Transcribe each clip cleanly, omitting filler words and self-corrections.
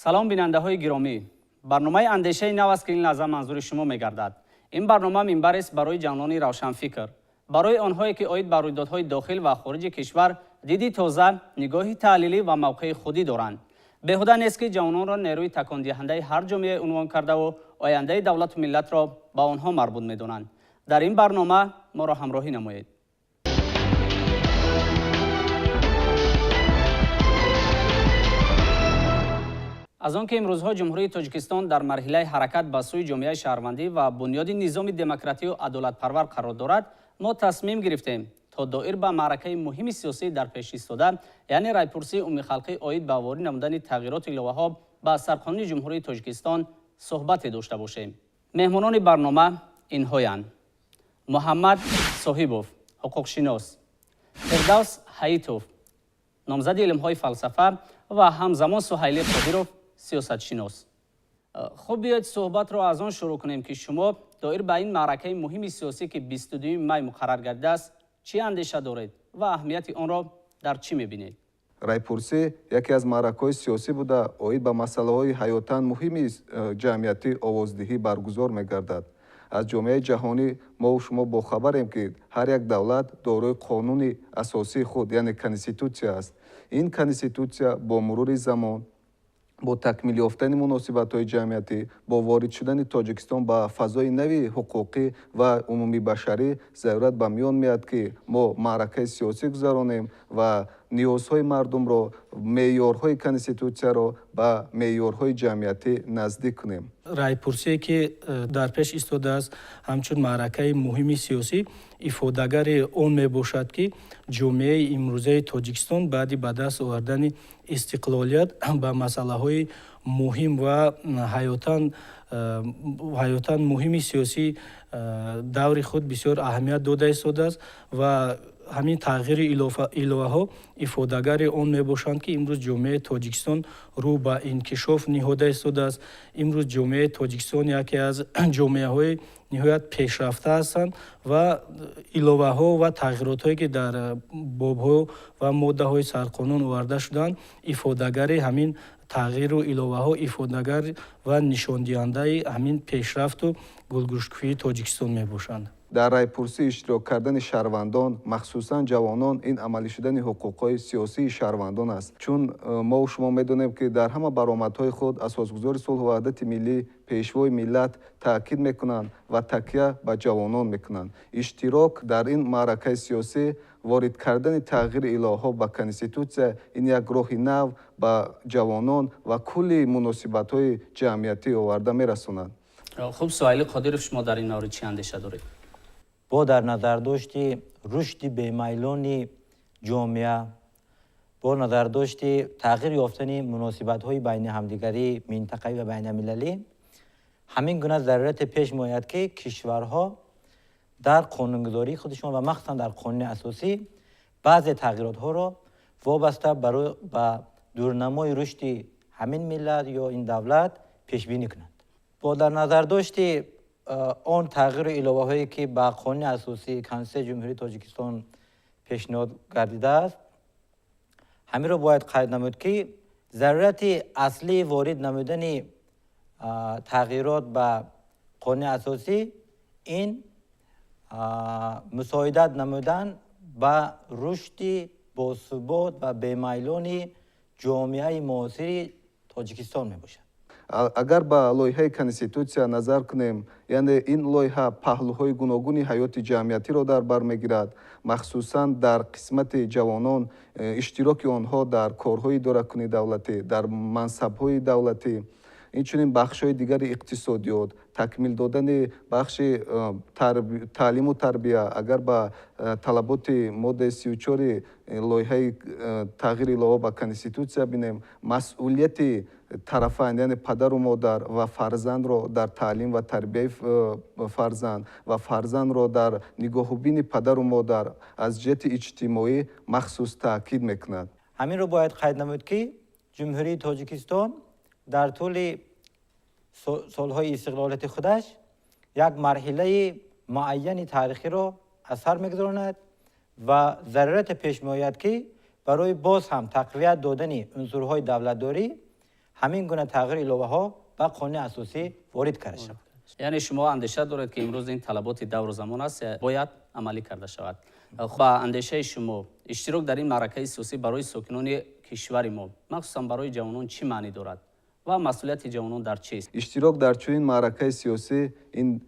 Салом, бинандаҳои гиромӣ! Барномаи «Андешаи нав» аст, ки ин лаҳза манзури шумо мегардад. Ин барнома минбарест барои ҷавонони равшанфикр, барои онҳое, ки оид ба рӯйдодҳои дохил ва хориҷи кишвар диди тоза, нигоҳи таҳлилӣ ва мавқеи худӣ доранд. Беҳуда нест, ки ҷавононро нерӯи такондиҳандаи ҳар ҷомеа унвон кардаву ояндаи давлату миллатро ба онҳо марбут медонанд. Дар ин барнома моро ҳамроҳӣ намоед. Аз он ки имрӯзҳо Ҷумҳурии Тоҷикистон дар марҳилаи ҳаракат ба сӯи ҷомеаи шаҳрвандӣ ва бунёди низоми демократию адолатпарвар қарор дорад, мо тасмим гирифтем, то доир ба маъракаи муҳими сиёсӣ дар пеш истода, яъне райпурсии умумихалқӣ оид ба ворид намудани тағйироту иловаҳо ба Сарқонуни Ҷумҳурии Тоҷикистон суҳбате дошта бошем. Меҳмонони барнома инҳоянд: Муҳаммад Соҳибов, ҳуқуқшинос, Фирдавс Ҳаитов, номзади илмҳои фалсафа, ва ҳамзамон Суҳайлӣ Қодиров, сиёсатшинос. Хуб, биёед, суҳбатро аз он шурӯъ кунем, ки шумо доир ба ин маъракаи муҳими сиёсӣ, ки 22 май муқаррар гардидааст, чӣ андеша доред ва аҳамияти онро дар чӣ мебинед? Райпурсӣ яке аз маъракаҳои сиёсӣ буда, оид ба масъалаҳои ҳаётан муҳими ҷамъиятӣ овоздиҳӣ баргузор мегардад. Аз ҷомеаи ҷаҳонӣ мову шумо бохабарем, ки ҳар як давлат дорои қонуни асосии худ, яъне конститутсия аст. Ин конститутсия бо мурури замон, бо такмил ёфтани муносибатҳои ҷамъиятӣ, бо ворид шудани Тоҷикистон ба фазои нави ҳуқуқӣ ва умумибашарӣ зарурат ба миён меяд, ки мо маъракаи сиёсӣ гузаронем ва ниёзҳои мардумро, меъёрҳои конститутсияро ба меъёрҳои ҷамъиятӣ наздик кунем. Райпурсие, ки дар пеш истодааст, ҳамчун маъракаи муҳими сиёсӣ ифодагари он мебошад, ки ҷомеаи имрӯзаи Тоҷикистон баъди ба даст овардани истиқлолият ба масъалаҳои муҳим ва ҳаётан муҳими сиёсӣ даври худ бисёр аҳамият дода истодааст ва ҳамин тағйири иловаҳо ифодагари он мебошанд, ки имрӯз ҷомеаи Тоҷикистон рӯ ба инкишоф ниҳода истодааст. Имрӯз ҷомеаи Тоҷикистон яке аз ҷомеаҳои ниҳоят пешрафта ҳастанд ва иловаҳо ва тағйиротҳое, ки дар бобҳо ва моддаҳои сарқонун оварда шуданд, ифодагари ҳамин тағйиру иловаҳо, ифодагар ва нишондиҳандаи ҳамин пешрафту гулгушкуфии Тоҷикистон мебошанд. Дар райпурсӣ иштирок кардани шаҳрвандон, махсусан ҷавонон, ин амалӣ шудани ҳуқуқҳои сиёсии шаҳрвандон аст, чун мову шумо медонем, ки дар ҳама баромадҳои худ Асосгузори сулҳу ваҳдати миллӣ, Пешвои миллат таъкид мекунанд ва такя ба ҷавонон мекунанд. Иштирок дар ин маъракаи сиёсӣ, ворид кардани тағйири иловаҳо ба конститутсия ин як роҳи нав ба ҷавонон ва кулли муносибатҳои ҷамъиятӣ оварда мерасонад. Хуб, Суҳайлӣ Қодиров, шумо дар ин маврид чӣ андеша доред? Бо дар назардошти рушди бемайлони ҷомеа, бо назардошти тағйир ёфтани муносибатҳои байни ҳамдигарӣ, минтақавӣ ва байналмилалӣ, ҳамин гуна зарурате пеш меояд, ки кишварҳо дар қонунгузории худашон ва махсусан дар қонуни асосӣ баъзе тағйиротҳоро вобаста ба дурнамои рушди ҳамин миллат ё ин давлат пешбинӣ кунанд. Бо дар назардошти он тағйиру иловаҳое, ки ба қонуни асосии Конститутсияи Ҷумҳурии Тоҷикистон пешниҳод гардидааст, ҳаминро бояд қайд намуд, ки зарурати аслии ворид намудани тағйирот ба қонуни асосӣ ин мусоидат намудан ба рушди босубот ва бемайлони ҷомеаи муосири Тоҷикистон мебошад. Агар ба лоиҳаи конститутсия назар кунем, яъне ин лоиҳа паҳлӯҳои гуногуни ҳаёти ҷамъиятиро дар бар мегирад, махсусан дар қисмати ҷавонон, иштироки онҳо дар корҳои идоракунии давлатӣ, дар мансабҳои давлатӣ, инчунин бахшҳои дигари иқтисодиёт, такмил додани бахши таълиму тарбия. Агар ба талаботи моддаи 34-и лоиҳаи тағйири илова ба конститутсия бинем, масъулияти тарафайн, яъне падару модар ва фарзандро дар таълим ва тарбияи фарзанд ва фарзандро дар нигоҳубини падару модар аз ҷиҳати иҷтимоӣ махсус таъкид мекунад. Ҳаминро бояд қайд намуд, ки Ҷумҳурии Тоҷикистон дар тӯли солҳои истиқлолияти худаш як марҳилаи муайяни таърихиро аз сар мегузаронад ва зарурате пеш меояд, ки барои боз ҳам тақвият додани унсурҳои давлатдорӣ ҳамин гуна тағйир иловаҳо ба қонуни асосӣ ворид карда шавад. Яъне шумо андеша доред, ки имрӯз ин талаботи давру замон аст, бояд амалӣ карда шавад. Ба андешаи шумо, иштирок дар ин маъракаи сиёсӣ барои сокинони кишвари мо, махсусан барои ҷавонон, чӣ маънӣ дорад ва масъулияти ҷавонон дар чист? Иштирок дар чунин маъракаи сиёсӣ ин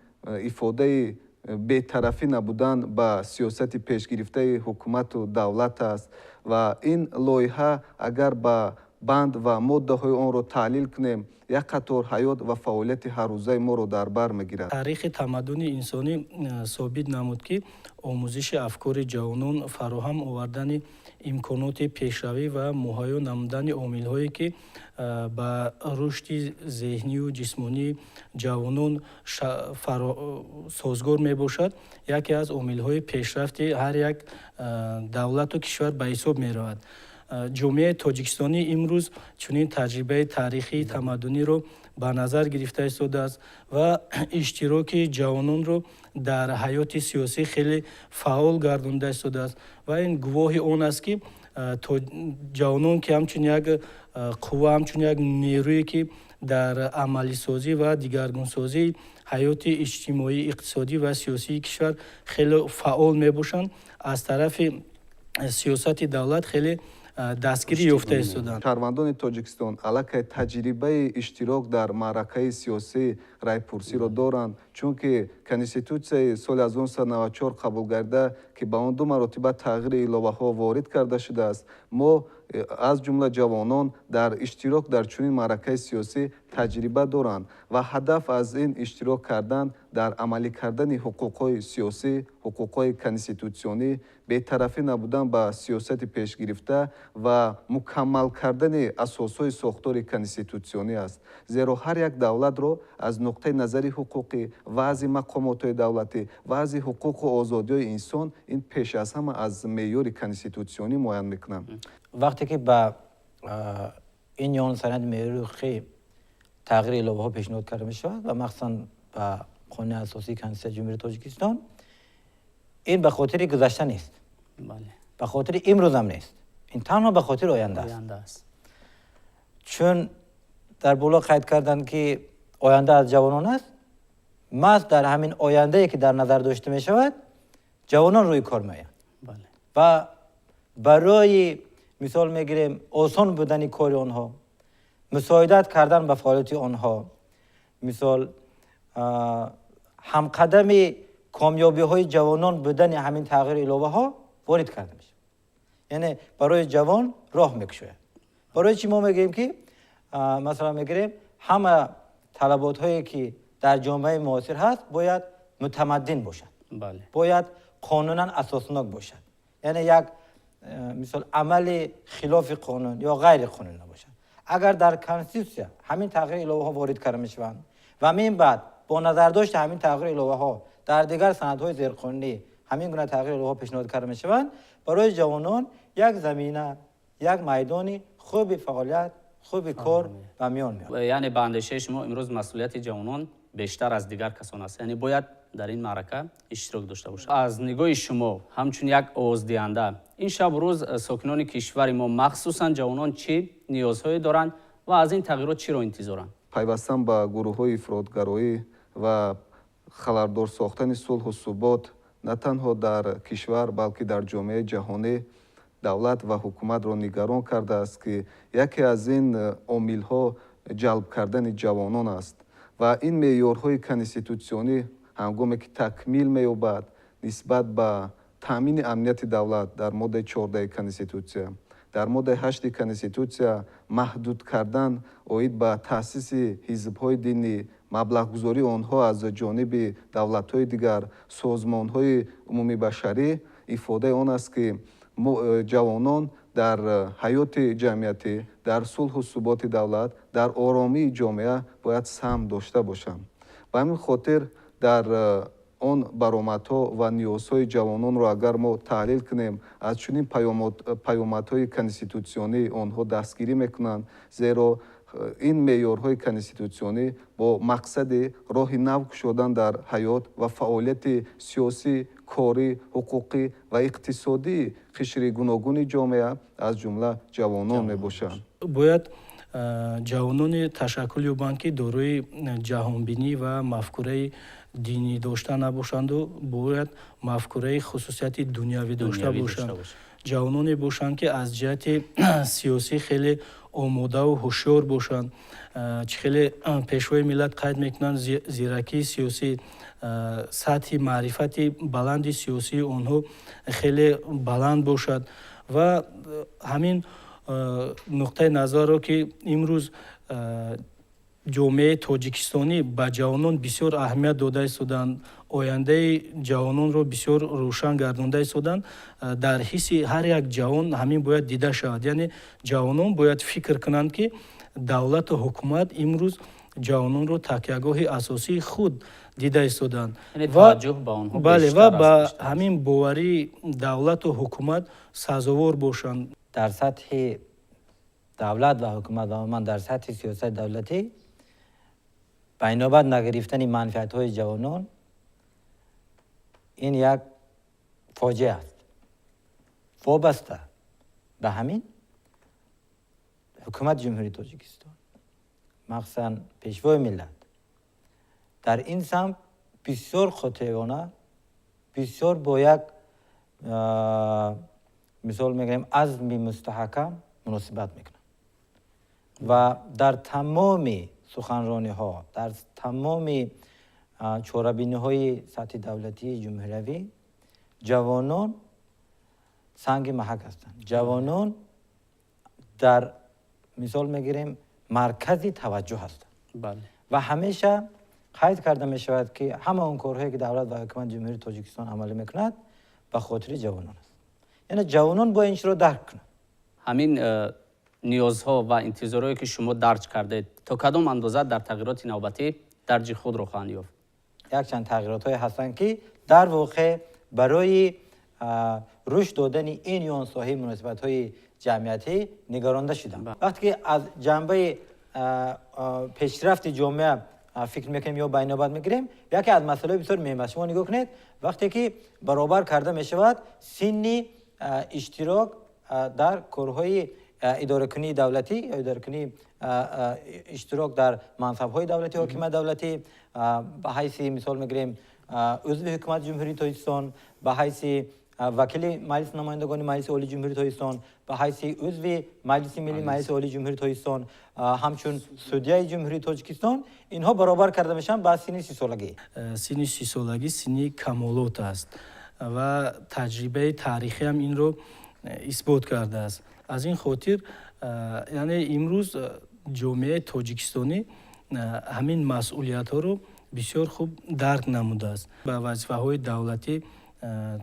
ифодаи бетарафӣ набудан ба сиёсати пешгирифтаи ҳукумату давлат аст ва ин лоиҳа, агар ба банд ва моддаҳои онро таҳлил кунем, як қатор ҳаёт ва фаъолияти ҳаррӯзаи моро дар бар мегирад. Таърихи тамаддуни инсонӣ собит намуд, ки омӯзиши афкори ҷавонон, фароҳам овардани имконоти пешравӣ ва муҳайё намудани омилҳое, ки ба рушди зеҳнию ҷисмонии ҷавонон созгор мебошад, яке аз омилҳои пешрафти ҳар як давлату кишвар ба ҳисоб меравад. Ҷомеаи тоҷикистонӣ имрӯз чунин таҷрибаи таърихии тамаддуниро ба назар гирифта истодааст ва иштироки ҷавононро дар ҳаёти сиёсӣ хеле фаъол гардонида истодааст ва ин гувоҳи он аст, ки ҷавонон, ки ҳамчун як қувва, ҳамчун як нерӯе, ки дар амалисозӣ ва дигаргунсозии ҳаёти иҷтимоӣ, иқтисодӣ ва сиёсии кишвар хеле фаъол мебошанд, аз тарафи сиёсати давлат хеле дастгирӣ ёфта истоданд. Шаҳрвандони Тоҷикистон аллакай таҷрибаи иштирок дар маъракаи сиёсӣ, райпурсиро доранд, чунки Конститутсияи соли 1994 қабул гардида, ки ба он ду маротиба тағйири иловаҳо ворид карда шудааст, мо, аз ҷумла ҷавонон, дар иштирок дар чунин маъракаи сиёсӣ таҷриба доранд ва ҳадаф аз ин иштирок кардан дар амалӣ кардани ҳуқуқҳои сиёсӣ, ҳуқуқҳои конститутсионӣ, бетарафӣ набудан ба сиёсати пешгирифта ва мукаммал кардани асосҳои сохтори конститутсионӣ аст. Зеро ҳар як давлатро аз нуқтаи назари ҳуқуқӣ, вазъи мақомотҳои давлатӣ, вазъи ҳуқуқу озодиҳои инсон ин пеш аз ҳама аз меъёри конститутсионӣ муайян мекунанд. Вақте ки ба ин ё он санади меъёри ҳуқуқӣ тағйири иловаҳо пешниҳод карда мешавад ва махсусан ба қонуни асосии Конститутсияи Ҷумҳурии Тоҷикистон, ин ба хотири гузашта нест, ба хотири имрӯзам нест, ин танҳо ба хотири оянда аст. Чун дар боло қайд карданд, ки оянда аз ҷавонон аст, маҳз дар ҳамин ояндае, ки дар назар дошта мешавад, ҷавонон рӯи кор меоянд ва барои мисол мегирем, осон будани кори онҳо, мусоидат кардан ба фаъолияти онҳо, мисол ҳамқадами комёбиҳои ҷавонон будани ҳамин тағйири иловаҳо ворид карда мешавад, яъне барои ҷавон роҳ мекушояд. Барои чӣ мо мегӯем, ки масалан мегирем, ҳама талаботҳое, ки дар ҷомеаи муосир ҳаст, бояд мутамаддин бошад, бояд қонунан асоснок бошад, яъне як мисол амали хилофи қонун ё ғайриқонун набошад. Агар дар Конститутсия ҳамин тағйири иловаҳо ворид карда мешаванд ва мин баъд бо назардошти ҳамин тағйири иловаҳо дар дигар санадҳои зерқонунӣ ҳамин гуна тағйири иловаҳо пешниҳод карда мешаванд, барои ҷавонон як замина, як майдони хуби фаъолият, хуби кор ба миён меояд. Яъне ба андешаи шумо, имрӯз масъулияти ҷавонон бештар аз дигар касон аст, яъне бояд дар ин маърака иштирок дошта бошад. Аз нигоҳи шумо, ҳамчун як овоздиҳанда, ин шабу рӯз сокинони кишвари мо, махсусан ҷавонон, чӣ ниёзҳое доранд ва аз ин тағйирот чиро интизоранд? Пайвастан ба гурӯҳҳои ифротгароӣ ва халалдор сохтани сулҳу субот на танҳо дар кишвар, балки дар ҷомеаи ҷаҳонӣ давлат ва ҳукуматро нигарон кардааст, ки яке аз ин омилҳо ҷалб кардани ҷавонон аст ва ин меъёрҳои конститутсионӣ ҳангоме ки такмил меёбад нисбат ба таъмини амнияти давлат дар моддаи 14 Конститутсия, дар моддаи 8 Конститутсия маҳдуд кардан оид ба таъсиси ҳизбҳои динӣ, маблағгузории онҳо аз ҷониби давлатҳои дигар, созмонҳои умумибашарӣ ифодаи он аст, ки ҷавонон дар ҳаёти ҷамъиятӣ, дар сулҳу суботи давлат, дар оромии ҷомеа бояд саҳм дошта бошанд. Ба ҳамин хотир дар он баромадҳо ва ниёзҳои ҷавононро агар мо таҳлил кунем, аз чунин паёмадҳои конститутсионӣ онҳо дастгирӣ мекунанд, зеро ин меъёрҳои конститутсионӣ бо мақсади роҳи нав кушодан дар ҳаёт ва фаъолияти сиёсӣ, корӣ, ҳуқуқӣ ва иқтисодии қишри гуногуни ҷомеа, аз ҷумла ҷавонон мебошанд. Бояд Ҷавононе ташаккул ёбанд, ки дорои ҷаҳонбинӣ ва мафкураи динӣ дошта набошанду бояд мафкураи хусусияти дунявӣ дошта бошанд. Ҷавононе бошанд, ки аз ҷиҳати сиёсӣ хеле омодаву ҳушёр бошанд. Чӣ хеле Пешвои миллат қайд мекунанд, зиракии сиёсӣ, сатҳи маърифати баланди сиёсии онҳо хеле баланд бошад. Ва ҳамин нуқтаи назарро, ки имрӯз ҷомеаи тоҷикистонӣ ба ҷавонон бисёр аҳамият дода истоданд, ояндаи ҷавононро бисёр рӯшан гардонда истоданд, дар ҳисси ҳар як ҷавон ҳамин бояд дида шавад. Яъне ҷавонон бояд фикр кунанд, ки давлату ҳукумат имрӯз ҷавононро такягоҳи асосии худ дида истоданд. Бале, ва ба ҳамин боварии давлату ҳукумат сазовор бошанд. Дар сатҳи давлат ва ҳукумат ва умуман дар сатҳи сиёсати давлатӣ ба инобат нагирифтани манфиатҳои ҷавонон ин як фоҷиа аст. Вобаста ба ҳамин, ҳукумати Ҷумҳурии Тоҷикистон, махсусан Пешвои миллат, дар ин самт бисёр қотеона, бисёр бо як, мисол мегирем, азми мустаҳкам муносибат мекунад ва дар тамоми суханрониҳо, дар тамоми чорабиниҳои сатҳи давлатии ҷумҳуриявӣ ҷавонон санги маҳак ҳастанд, ҷавонон дар, мисол мегирем, маркази таваҷҷӯҳ ҳастанд ва ҳамеша қайд карда мешавад, ки ҳама он корҳое, ки давлат ва ҳукумати Ҷумҳурии Тоҷикистон амалӣ мекунад, ба хотири ҷавонон аст. Яъне ҷавонон бояд ин чизро дарк кунанд. Ҳамин ниёзҳо ва интизорҳое, ки шумо дарҷ кардед, то кадом андоза дар тағйироти навбатӣ дарҷи худро хоҳанд ёфт? Якчанд тағйиротҳое ҳастанд, ки дар воқеъ барои рушд додани ин ё он соҳаи муносибатҳои ҷамъиятӣ нигаронда шуданд. Вақте ки аз ҷанбаи пешрафти ҷомеа фикр мекунем ё ба инобат мегирем, яке аз масъалаҳои бисёр муҳим аст. Шумо нигоҳ кунед, вақте ки баробар карда мешавад синни иштирок дар корҳои идоракунии давлатӣ ё идоракунии, иштирок дар мансабҳои давлатӣ, ҳокимияти давлатӣ, ба ҳайси, мисол мегирем, узви ҳукумати Ҷумҳурии Тоҷикистон, ба ҳайси вакили Маҷлиси намояндагони Маҷлиси Олии Ҷумҳурии Тоҷикистон, ба ҳайси узви Маҷлиси Милли Маҷлиси Олии Ҷумҳурии Тоҷикистон, ҳамчун судяи Ҷумҳурии Тоҷикистон, инҳо баробар карда мешаванд ба синни 30-солагӣ. Синни 30-солагӣ синни камолот аст ва таҷрибаи таърихиам инро исбот кардааст. Аз ин хотир, яъне имрӯз ҷомеаи тоҷикистонӣ ҳамин масъулиятҳоро бисёр хуб дарк намудааст. Ба вазифаҳои давлатӣ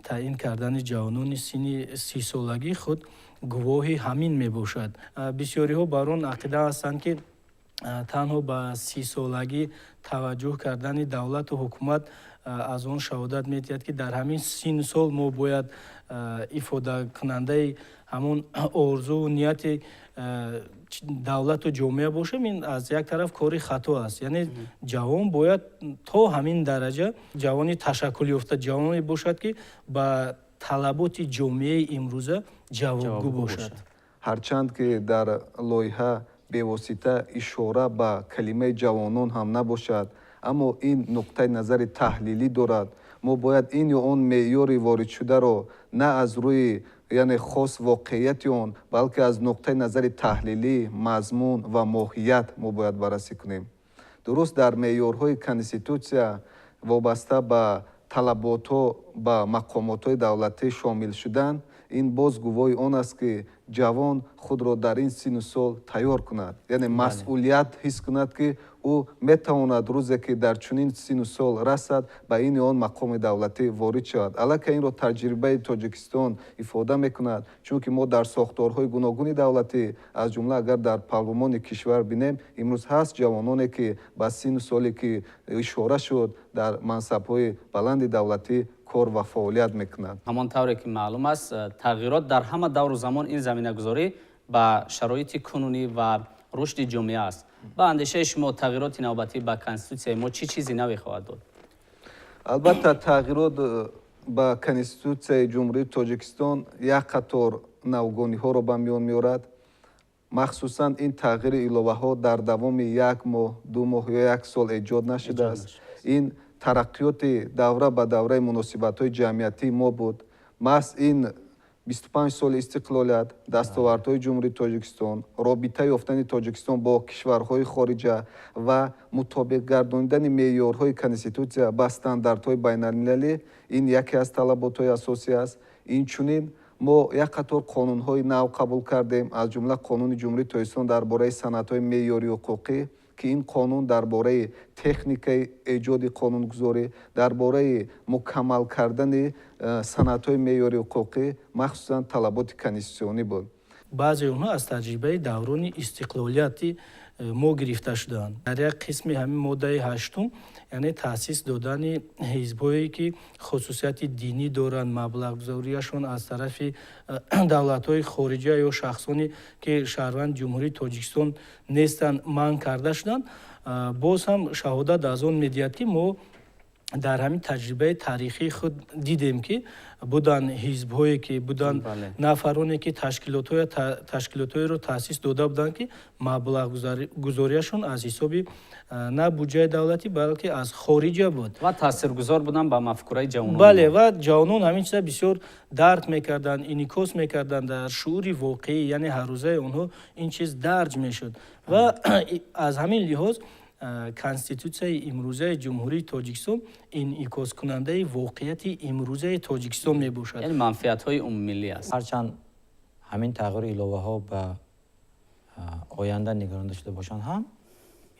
таъин кардани ҷавонони синни 30-солагӣ худ гувоҳи ҳамин мебошад. Бисёриҳо бар он ақида ҳастанд, ки танҳо ба 30-солагӣ таваҷҷӯҳ кардани давлату ҳукумат аз он шаҳодат медиҳад, ки дар ҳамин синну сол мо бояд ифодакунандаи ҳамон орзуву нияти давлату ҷомеа бошем. Ин аз як тараф кори хато аст. Яъне ҷавон бояд то ҳамин дараҷа ҷавони ташаккулёфта, ҷавоне бошад, ки ба талаботи ҷомеаи имрӯза ҷавобгӯ бошад. Ҳарчанд ки дар лоиҳа бевосита ишора ба калимаи ҷавонон ҳам набошад, аммо ин нуқтаи назари таҳлилӣ дорад. Мо бояд ин ё он меъёри воридшударо на аз рӯи, яъне, хос воқеияти он, балки аз нуқтаи назари таҳлилӣ, мазмун ва моҳият мо бояд баррасӣ кунем. Дуруст, дар меъёрҳои Конститутсия вобаста ба талаботҳо ба мақомотҳои давлатӣ шомил шудан, ин боз гувоҳи он аст, ки ҷавон худро дар ин синну сол тайёр кунад, яъне масъулият ҳис кунад, ки ӯ метавонад рӯзе ки дар чунин синну сол расад, ба ин ё он мақоми давлатӣ ворид шавад. Аллакай инро таҷрибаи Тоҷикистон ифода мекунад, чунки мо дар сохторҳои гуногуни давлатӣ, аз ҷумла агар дар парлумони кишвар бинем, имрӯз ҳаст ҷавононе, ки ба синну соле ки ишора шуд, дар мансабҳои баланди давлатӣ кор ва фаъолият мекунанд. Ҳамон тавре ки маълум аст, тағйирот дар ҳама давру замон ин заминагузорӣ ба шароити кунунӣ ва рушди ҷомеа аст. Ба андешаи шумо, тағйироти навбатӣ ба Конститутсияи мо чӣ чизи наве хоҳад дод? Албатта, тағйирот ба Конститутсияи Ҷумҳурии Тоҷикистон як қатор навгониҳоро ба миён меорад. Махсусан ин тағйири иловаҳо дар давоми як моҳ, 2 моҳ ё як сол эҷод нашудааст. Ин тараққиёти давра ба давраи муносибатҳои ҷамъиятии мо буд. Маҳз ин 25 соли истиқлолият, дастовардҳои Ҷумҳурии Тоҷикистон, робита ёфтани Тоҷикистон бо кишварҳои хориҷа ва мутобиқ гардонидани меъёрҳои Конститутсия ба стандартҳои байналмилалӣ ин яке аз талаботҳои асосӣ аст. Инчунин мо як қатор қонунҳои нав қабул кардем, аз ҷумла Қонуни Ҷумҳурии Тоҷикистон дар бораи санадҳои меъёрии ҳуқуқӣ, ки ин қонун дар бораи техникаи эҷоди қонунгузорӣ, дар бораи мукаммал кардани санадҳои меъёрии ҳуқуқӣ, махсусан талаботи конститутсионӣ буд. Баъзе онҳо аз таҷрибаи даврони истиқлолияти мо гирифта шудаанд. Дар як қисми ҳамин моддаи 8, яъне таъсис додани ҳизбҳое, ки хусусияти динӣ доранд, маблағгузориашон аз тарафи давлатҳои хориҷа ё шахсоне, ки шаҳрванди Ҷумҳурии Тоҷикистон нестанд, манъ карда шуданд, боз ҳам шаҳодат аз он медиҳад, ки мо дар ҳамин таҷрибаи таърихии худ дидем, ки буданд ҳизбҳое, ки буданд нафароне, ки ташкилотҳоеро таъсис дода буданд, ки маблағгузориашон аз ҳисоби на буҷаи давлатӣ, балки аз хориҷа буд. Ва таъсиргузор буданд ба мафкураи ҷавонон. Бале, ва ҷавонон ҳамин чиза бисёр дарк мекарданд, инъикос мекарданд дар шуури воқеӣ, яъне ҳаррӯзаи онҳо ин чиз дарҷ мешуд. Ва аз ҳамин лиҳоз Конститутсияи имрӯзаи Ҷумҳурии Тоҷикистон инъикоскунандаи воқеияти имрӯзаи Тоҷикистон мебошад. Яъне манфиатҳои умумимиллӣ аст. Ҳарчанд ҳамин тағйиру иловаҳо ба оянда нигаронда шуда бошанд ҳам,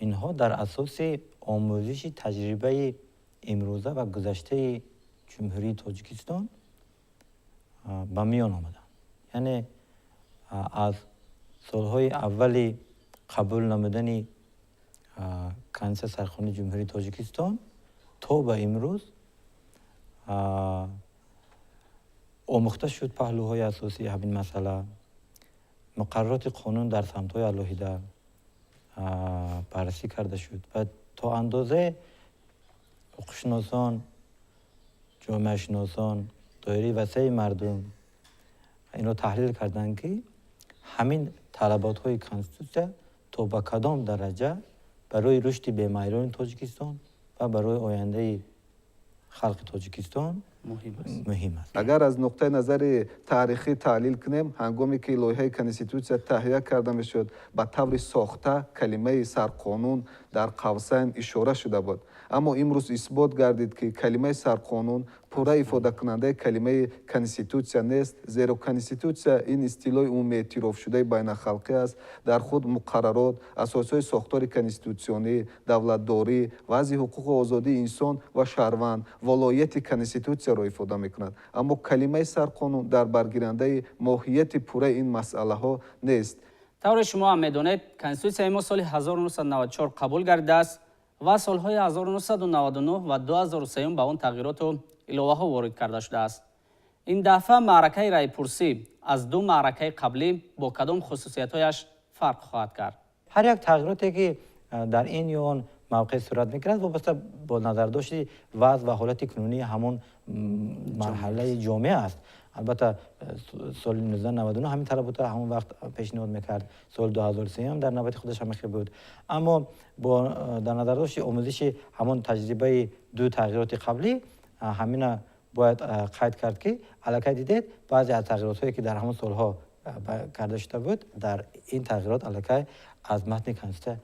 инҳо дар асоси омӯзиши таҷрибаи имрӯза ва гузаштаи Ҷумҳурии Тоҷикистон ба миён омаданд. Яъне аз солҳои аввали қабул намудани Конститутсияи Сарқонуни Ҷумҳурии Тоҷикистон то ба имрӯз омӯхта шуд паҳлӯҳои асосии ҳамин масъала, муқаррароти қонун дар самтҳои алоҳида баррасӣ карда шуд ва то андозе ҳуқуқшиносон, ҷомеашиносон, доираи васеи мардум инро таҳлил карданд, ки ҳамин талаботҳои Конститутсия то ба кадом дараҷа барои рушди бемайлони Тоҷикистон ва барои ояндаи халқи Тоҷикистон муҳим аст. Агар аз нуқтаи назари таърихӣ таҳлил кунем, ҳангоме ки лоиҳаи Конститутсия таҳия карда мешуд, ба таври сохта калимаи сарқонун дар қавсайн ишора шуда буд. Аммо имрӯз исбот гардид, ки калимаи сарқонун пурра ифодакунандаи калимаи Конститутсия нест, зеро Конститутсия ин истилоҳи умумиэътирофшудаи байналхалқӣ аст. Дар худ муқаррарот, асосҳои сохтори конститутсионӣ, давлатдорӣ, вазъи ҳуқуқу озодии инсон ва шаҳрванд, волоияти Конститутсияро ифода мекунад. Аммо калимаи сарқонун дар баргирандаи моҳияти пурраи ин масъалаҳо нест. Тавре шумо ҳам медонед, Конститутсияи мо соли 1994 қабул гардидааст ва солҳои 1999 ва 2003 ба он тағйироту иловаҳо ворид карда шудааст. Ин дафъа маъракаи раъйпурсӣ аз ду маъракаи қаблӣ бо кадом хусусиятҳояш фарқ хоҳад кард? Ҳар як тағйироте, ки дар ин ё он мавқеъ сурат мегирад, вобаста бо назардошти вазъ ва ҳолати кунунии ҳамон марҳалаи ҷомеа аст. Албатта соли 1999 ҳамин талаботро ҳамон вақт пешниҳод мекард, соли 2003 дар навбати худаш ҳамин хел буд. Аммо бо дар назардошти омӯзиши ҳамон таҷрибаи ду тағйироти қаблӣ, ҳамина бояд қайд кард, ки аллакай дидед баъзе аз тағйиротҳое, ки дар ҳамон солҳо карда шуда буд, дар ин тағйирот аллакай аз матни Конститутсия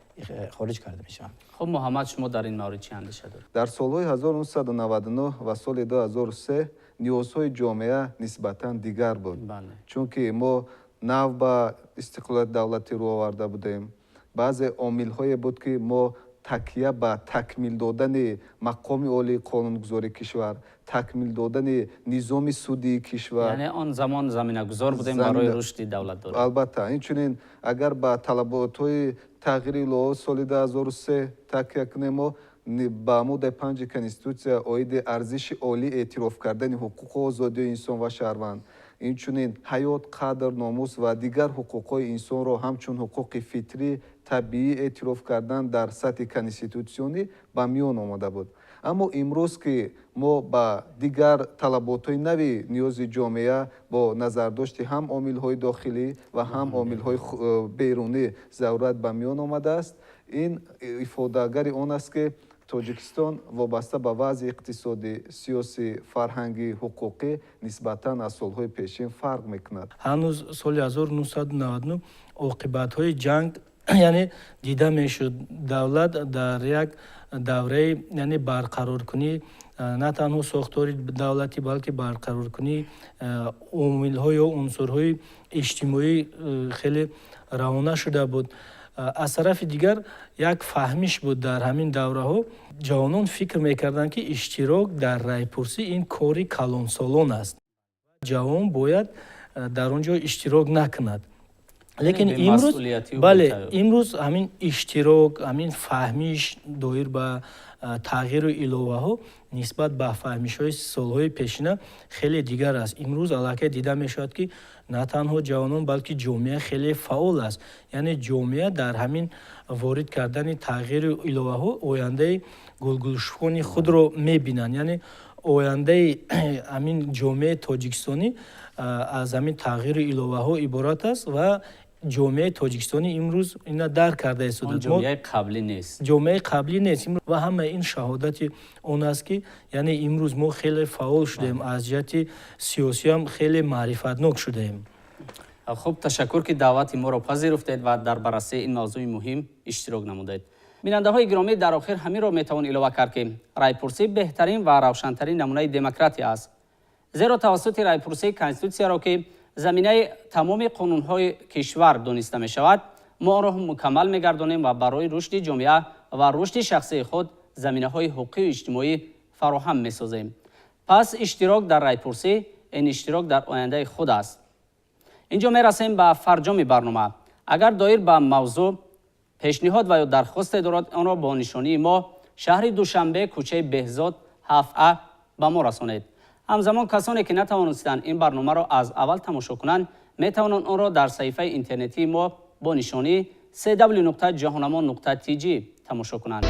хориҷ карда мешаванд. Хуб, Муҳаммад, шумо дар ин маврид чӣ андеша доред? Дар солҳои 1999 ва соли 2003 ниёзҳои ҷомеа нисбатан дигар буд. Чунки мо нав ба истиқлолияти давлатӣ рӯ оварда будем. Баъзе омилҳое буд, ки мо такя ба такмил додани мақоми олии қонунгузории кишвар, такмил додани низоми судии кишвар. Яъне он замон заминагузор будем барои рушди давлатдорӣ. Албатта, инчунин агар ба талаботҳои тағйири иловаҳо соли 2003 такя кунем, мо ба моддаи 5 Конститутсия оиди арзиши олӣ эътироф кардани ҳуқуқу озодиҳои инсон ва шаҳрванд, инчунин ҳаёт, қадр, номус ва дигар ҳуқуқҳои инсонро ҳамчун ҳуқуқи фитрӣ, табиӣ эътироф кардан дар сатҳи конститутсионӣ ба миён омада буд. Аммо имрӯз, ки мо ба дигар талаботҳои нави ниёзи ҷомеа бо назардошти ҳам омилҳои дохилӣ ва ҳам омилҳои берунӣ зарурат ба миён омадааст, ин ифодагари он аст, ки Тоҷикистон вобаста ба вазъи иқтисодӣ, сиёсӣ, фарҳангӣ, ҳуқуқӣ нисбатан аз солҳои пешин фарқ мекунад. Ҳанӯз соли 1999 оқибатҳои ҷанг, яъне, дида мешуд. Давлат дар як давраи, яъне, барқароркунӣ на танҳо сохтори давлатӣ, балки барқароркунии омилҳо ё унсурҳои иҷтимоӣ хеле равона шуда буд. Аз тарафи дигар, як фаҳмиш буд дар ҳамин давраҳо: ҷавонон фикр мекарданд, ки иштирок дар райпурсӣ ин кори калонсолон аст, ҷавон бояд дар он ҷо иштирок накунад. Лекин имрӯз, бале, имрӯз ҳамин иштирок, ҳамин фаҳмиш доир ба тағйиру иловаҳо нисбат ба фаҳмишҳои солҳои пешина хеле дигар аст. Имрӯз аллакай дида мешавад, ки на танҳо ҷавонон, балки ҷомеа хеле фаъол аст. Яъне ҷомеа дар ҳамин ворид кардани тағйиру иловаҳо ояндаи гулгулшукони худро мебинанд. Яъне ояндаи ҳамин ҷомеаи тоҷикистонӣ аз ҳамин тағйиру иловаҳо иборат аст ва ҷомеаи тоҷикистонӣ имрӯз ина дарк карда истодааст. Ҷомеаи қаблӣ нест. Ҷомеаи қаблӣ нест ва ҳамаи ин шаҳодати он аст, ки, яъне, имрӯз мо хеле фаъол шудаем, аз ҷиҳати сиёсиам хеле маърифатнок шудаем. Хуб, ташаккур, ки даъвати моро пазируфтед ва дар баррасии ин мавзӯи муҳим иштирок намудед. Бинандаҳои гиромӣ, дар охир ҳаминро метавон илова кард, ки райпурсӣ беҳтарин ва равшантарин намунаи демократия аст, зеро тавассути райпурсӣ конститутсияро, ки заминаи тамоми қонунҳои кишвар дониста мешавад, мо онро мукаммал мегардонем ва барои рушди ҷомеа ва рушди шахсии худ заминаҳои ҳуқуқию иҷтимоӣ фароҳам месозем. Пас иштирок дар райпурсӣ ин иштирок дар ояндаи худ аст. Инҷо мерасем ба фарҷоми барнома. Агар доир ба мавзӯъ пешниҳод ва ё дархосте дорад, онро бо нишонии мо, шаҳри Душанбе, кӯчаи Беҳзод, 7А, ба мо расонед. Ҳамзамон касоне, ки натавонистанд ин барномаро аз аввал тамошо кунанд, метавонанд онро дар саҳифаи интернетии мо бо нишонии cw.jahonamo.tj тамошо кунанд.